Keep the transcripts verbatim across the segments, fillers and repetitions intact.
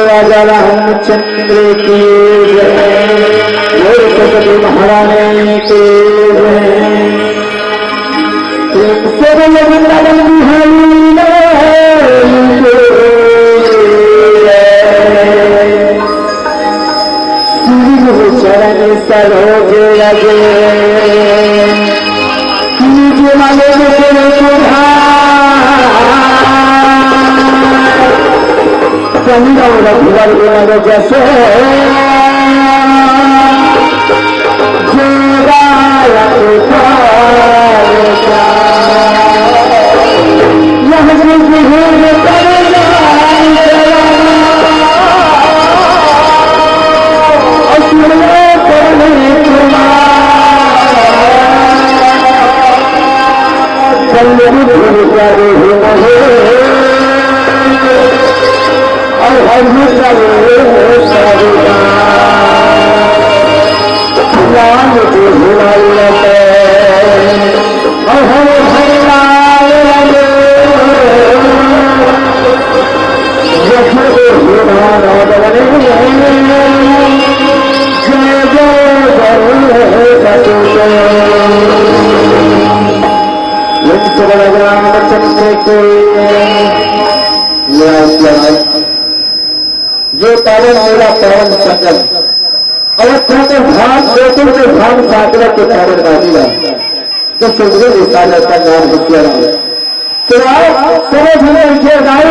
राजा रामचंद्र की जय, बोल सरस्वती महारानी की जय। प्रेम से बोलो वृंदावन बिहारी लाल की जय। श्री गुरु चरण सरोज रज, कीजे मांगे विष्णु सुधार। संग रघुवर विमल जसु, जो गायक गायका। यह ये पावन मेला पावन संगम, अयोध्या के धाम, गोकुल के धाम, सागर के पावन नादिया, जो सुंदर विशाल का नाम है प्यारा। तो आप समझ में उठे भाई,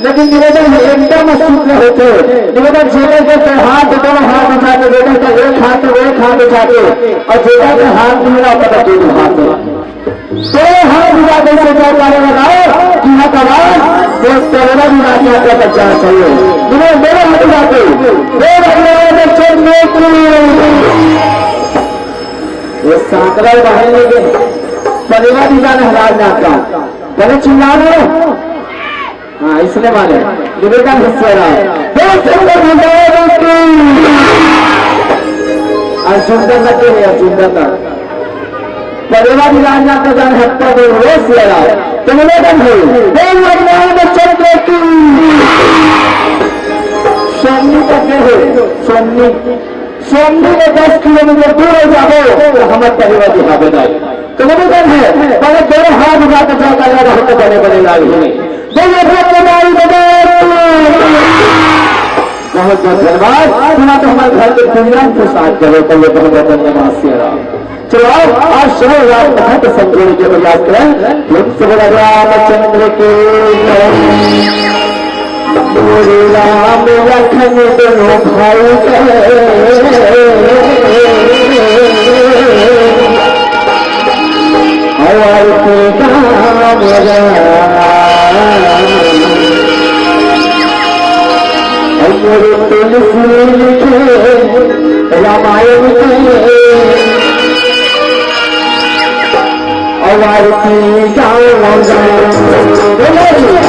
लेकिन निवेदन है, एकदम शुद्ध होते। निवेदन जेकर के हाथ, दोनों हाथ उठा के, जेकर के एक हाथ, एक हाथ उठा के, और जेकर के हाथ मिला, पता दो हाथ। तो हम पूरा कैसे क्या कार्य लगाओ कि यह कमाल वो करोड़ा भी ना क्या क्या बच्चा चाहिए। इन्हें मेरे हाथ उठा के, हे भगवान चंद्र की। ये सांकरा बाहर लेके पलेवा भी जाना है राजनाथ का। पहले चिल्ला रहे हो। हाँ, इसने मारे। निवेदन हिस्सेदार। हे शंकर भगवान की। अर्जुन का लगे है, अर्जुन का। परिवार राजा का जान हत्या को रोज किया। तो निवेदन है, हे भगवान चंद्र की। सोमनी का क्या है? सोमनी। सोमनी में दस किलोमीटर दूर हो जाओ, तो हमारे परिवार की हाबे जाए। तो निवेदन है, पहले दोनों हाथ उठा के जाओ, कल्याण हो तो बड़े बड़े लाभ ही नहीं। बोलिए, भक्त नारी बाजार। बहुत बहुत धन्यवाद। सुना तो हमारे घर के दुनिया के साथ चलो, तो ये बहुत बहुत धन्यवाद, सिया राम। चलो, आओ, आज श्री राम कथा को समझने के प्रयास करें। प्रेम से बोला रामचंद्र की जय। बोले राम लखन दोनों भाई के। और आरती गाम राम। और मोरे तुलसी लिखे रामायण के। और आरती गाम राम।